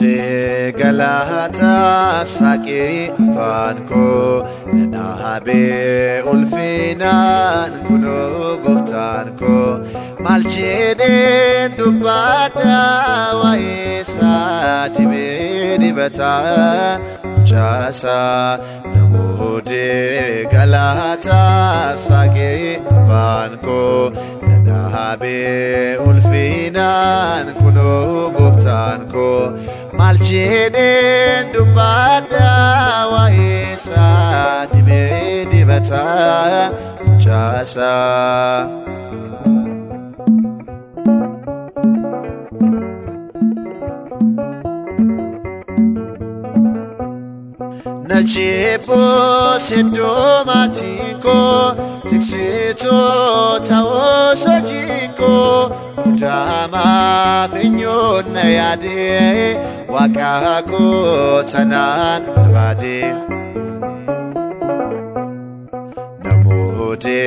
Namooti galaataaf saaqee afaan koo dhadhaabee ulfinaan kunoo gooftaan koo maal jedheen dubbadha waa'ee isaa dibee dibataa mucaasaa. Namooti galaataaf saaqee afaan koo dhadhaabee ulfinaan kunoo gooftaan koo maal jedheen dubbadha waa'ee isaa dibee dibataa mucaasaa. Najeeboo iddoo maatiin koo tiksitoota hojii koo mudamaaf eenyuun na yaadee waaqa koo tanaan barbaade. Namooti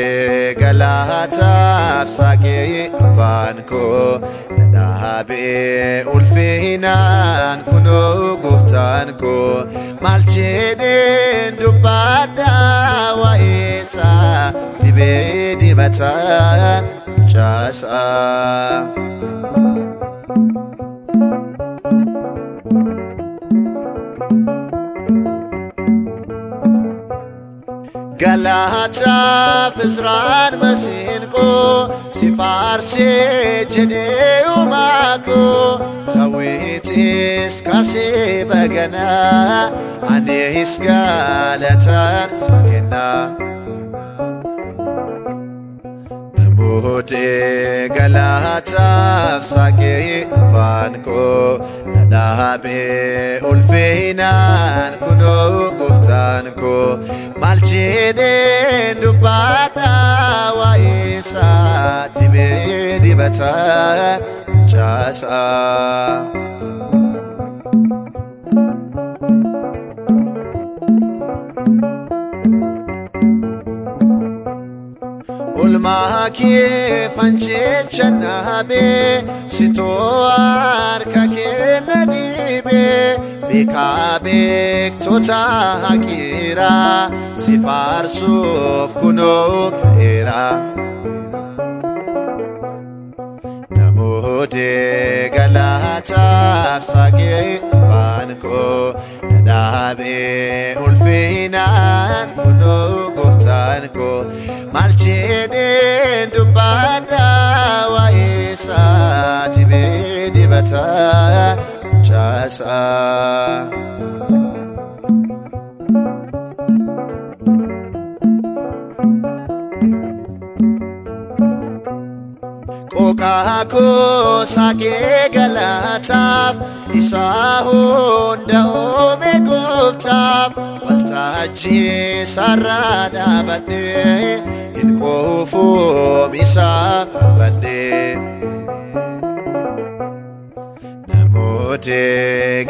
galaataaf saaqee afaan koo dhadhaabee ulfinaan kunoo gooftaan koo maal jedheen dubbadha waa'ee isaa dibee dibataa mucaasaa. Galaataaf Izraan masiinqoo si faarsee jedhee uumaa koo Daawwitis kaasee baganaa anis galataan si kenna. Namooti galaataaf saaqee afaan koo dhadhaabee ulfinaan kunoo gooftaan koo maal jedheen dubbadha waa'ee isaa dibee dibataa mucaasaa. Olmaa kee fanchecha dhaabee sitoo harka kee na dibee beekaa beektota haqiiraa si faarsuuf kunoo ka'eera. Namooti galaataaf saaqee afaan koo dhadhaabee ulfinaan kunoo gooftaan koo maal jedheen dubbadha waa'ee isaa dibee dibataa mucaasaa. Qooqaa koo saaqee galaataaf isaa hunda uume gooftaaf waltajjii sarara dhaabadhee hin quufuum isaa faarfadhee. Namooti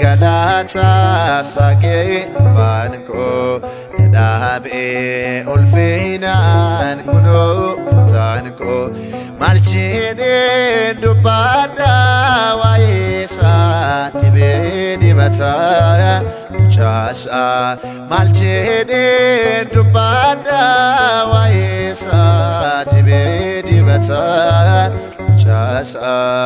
galaataaf saaqee afaan koo dhadhaabee ulfinaan kunoo gooftaan koo maal jedheen dubbadha waa'ee isaa dibee dibataa mucaasaa. Maal jedheen dubbadha waa'ee isaa dibee dibataa mucaasaa.